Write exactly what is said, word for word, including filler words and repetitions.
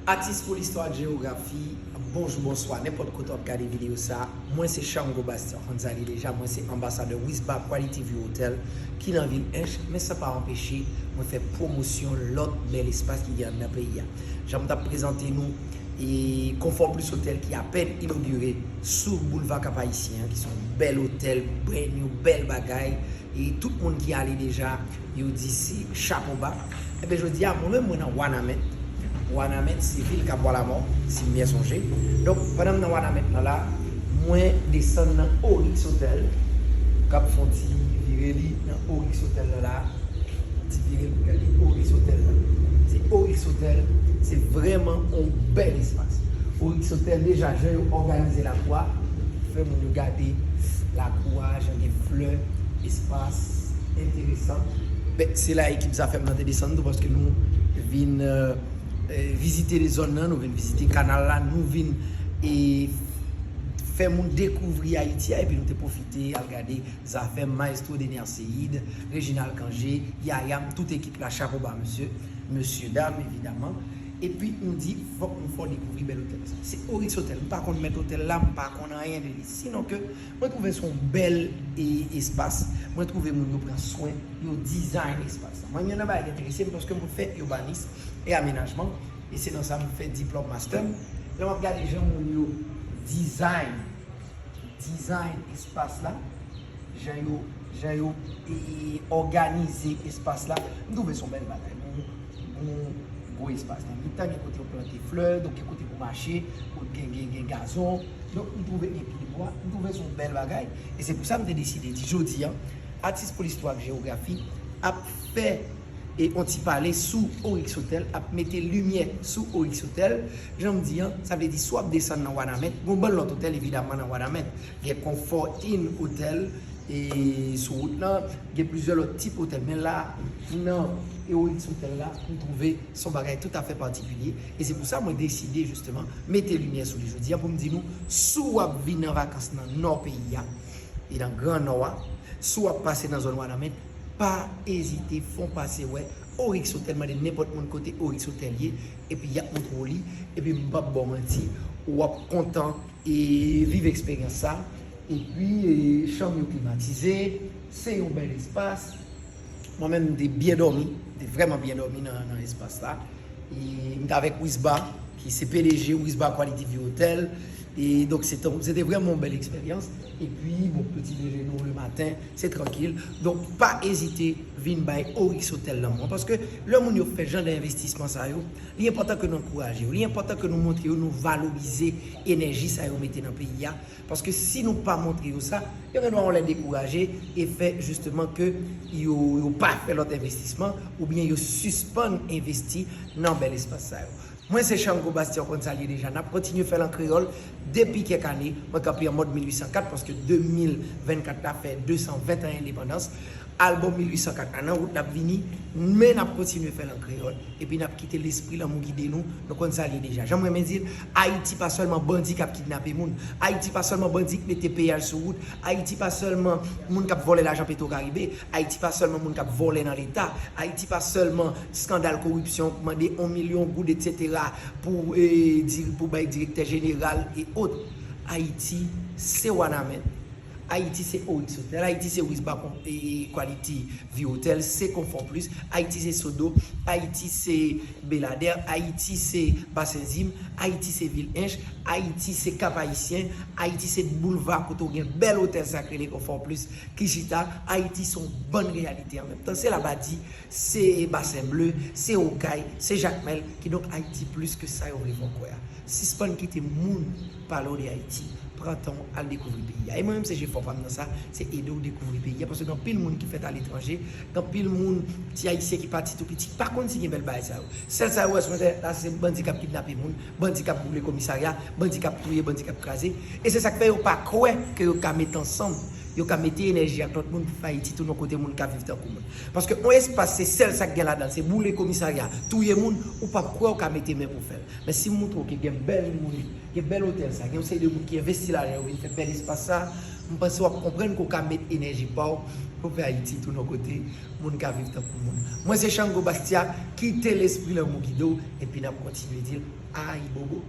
Atis pou listwa ak jewografi, bonjou, bonswa, nenpòt kote w ap gade videyo sa. Mwen se Chango Bastien, w konn sa li deja, mwen se anbasadè Wisba Quality View Hotel ki nan vil Ench, men sa pa anpeche mwen fè pwomosyon lòt bèl espas ki gen anndan peyi a. Jan m t ap prezante nou, e Confort Plus Hotel ki apèn inogire sou Boulva Kap Ayisyen an, ki se yon bèl otèl, brand new, bèl bagay. E tout moun ki ale deja, yo di se chapo ba. Ebyen, jodi a, mwen menm, mwen nan Wanament. Wanament, se vil Kabwa Lamò, si m byen sonje. Donk, pandan m nan Wanament lan la, mwen desann nan Orix Hotel, k ap fè yon ti vire li nan Orix Hotel lan la. Ti vire pou gade Orix Hotel la. Se Orix Hotel, se vrèman yon bèl espas. Orix Hotel, deja, jan yo òganize lakou a, fè moun yo gade lakou a, jan gen flè, espas enteresan. Ben, se la ekip Zafèm nan te desann tou, paske nou vin, euh, euh, vizite zòn nan, nou vin vizite kanal la, nou vin, e, fè moun dekouvri Ayiti a, epi nou te pwofite al gade Zafèm, Maestro Dener Ceïde, Reginald Cangé, Yayam, tout ekip la, chapo ba mesye, mesye dam, evidaman. Epi nou di, fòk nou fè w dekouvri bèl otèl sa. Se Orix Hotel. M pa konn mèt otèl la, m pa konn anyen de li. Sinon ke mwen twouve se yon bèl, e, espas. Mwen twouve moun yo pran swen, yo dizayn espas la. Mwen, youn nan bagay ki enterese m, paske mwen fè ibanis e amenajman, e se nan sa mwen fè diplòm mastè m. Lè m ap gade jan moun yo dizayn, dizayn espas la, jan yo, jan yo, e, òganize espas la, m twouve se yon bèl bagay. Bon, bon, gwo espas. Nan mitan, gen kote yo plante flè, donk gen kote pou mache, kote gen, gen, gen gazon. Donk, m twouve gen pye bwa, m twouve se yon bèl bagay. E se pou sa m te deside di jodi a, Atis pou listwa ak jewografi ap fè, e, yon ti pale sou Orix Hotel, ap mete limyè sou Orix Hotel. Jan m di an, sa vle di si w ap desann nan Wanament, gen yon bann lòt otèl evidaman nan Wanament. Gen Confort Inn Hotel, e, sou wout lan, gen plizyè lòt tip otèl. Men la, nan Orix Hotel la, m twouve se yon bagay toutafè patikilye. E se pou sa mwen deside jisteman mete limyè sou li jodi a pou m di nou, si w ap vin an vakans nan nò peyi a, e nan Gran Nò a, si w ap pase nan zòn Wanament, pa ezite, fè w pase wè Orix Hotel, mande nenpòt moun kote Orix Hotel ye, epi y ap montre w li, epi m p ap ba w manti, w ap kontan, e, viv eksperyans sa. Epi, e, chanm yo klimatize, se yon bèl espas. Mwen menm, m te byen dòmi, m te vrèman byen dòmi nan, nan espas la. E m t avèk Wisba, ki se P D G Wisba Quality View Hotel. E donk, se te, se te vrèman yon bèl eksperyans. Epi, bon, peti dejene nou le maten, se trankil. Donk, pa ezite vin bay Orix Hotel lanmou an. Paske lè moun yo fè jan de envestisman sa yo, li enpòtan ke nou ankouraje yo. Li enpòtan ke nou montre yo nou valorize enèji sa yo mete nan peyi a. Paske si nou pa montre yo sa, yo gen dwa yon lè dekouraje e fè jisteman ke yo, yo pa fè lòt envestisman oubyen yo sispann envesti nan bèl espas sa yo. Mwen se Chango Bastien, w konn sa l ye deja. N ap kontinye fè l an kreyòl depi kèk ane. Mwen kanpe an mòd mil uitsan kat paske de mil vennkat la fè de san ven an endepandans. Albòm mil uitsan kat la nan wout, l ap vini, men n ap kontinye fè l an kreyòl. Epi n ap kite lespri lanmou gide nou. Nou konn sa l ye deja. Jan m renmen di l, Ayiti pa sèlman bandi k ap kidnape moun. Ayiti pa sèlman bandi k mete peyaj sou wout. Ayiti pa sèlman moun k ap vòlè lajan Petwokaribe. Ayiti pa sèlman moun k ap vòlè nan Leta. Ayiti pa sèlman skandal koripsyon, mande yon milyon goud, etsetera, pou, e, di-, pou bay direktè jeneral e ot. Ayiti, se Wanament. Ayiti, se Orix Hotel. Ayiti, se Wisba Con-, e, Quality View Hotel. Se Confort Plus. Ayiti, se Sodo. Ayiti, se Beladè. Ayiti, se Basen Zim. Ayiti, se Vil Ench. Ayiti, se Kap Ayisyen. Ayiti, se boulva kote w gen bèl otèl sa k rele Confort Plus ki chita. Ayiti, se yon bann reyalite an menm tan. Se Labadi, se Basen Ble, se Okay, se Jakmèl. Kidonk, Ayiti plis ke sa yo vle fè w kwè a. Sispann kite moun pale w de Ayiti. Pran tan w al dekouvri peyi a. E mwen menm, se jefò pa m nan sa, se ede w dekouvri peyi a. Paske gen anpil moun ki fèt aletranje, gen anpil moun, ti Ayisyen ki pati tou piti, ki pa konn si gen bèl bagay sa yo. Sèl sa yo wè sou entènèt la, se bandi k ap kidnape moun, bandi k ap boule komisarya, bandi k ap touye, bandi k ap kraze. E se sa k fè yo pa kwè ke yo ka met ansanm, yo ka mete enèji ak lòt moun pou fè Ayiti tounen yon kote moun ka viv tankou moun. Paske yon espas, se sèl sa k gen ladan l, se boule komisarya, touye moun, ou p ap kwè w ka mete men pou fè l. Men si m montre w ke gen bèl moun, gen bèl otèl sa, gen yon seri de moun ki envesti lajan yo vin fè bèl espas sa, M panse w ap konprann ke w ka met enèji pa w pou fè Ayiti tounen yon kote moun ka viv tankou moun. Mwen se Shango Bastia, kite lespri lanmou gide w, epi n ap kontinye di l ayibobo.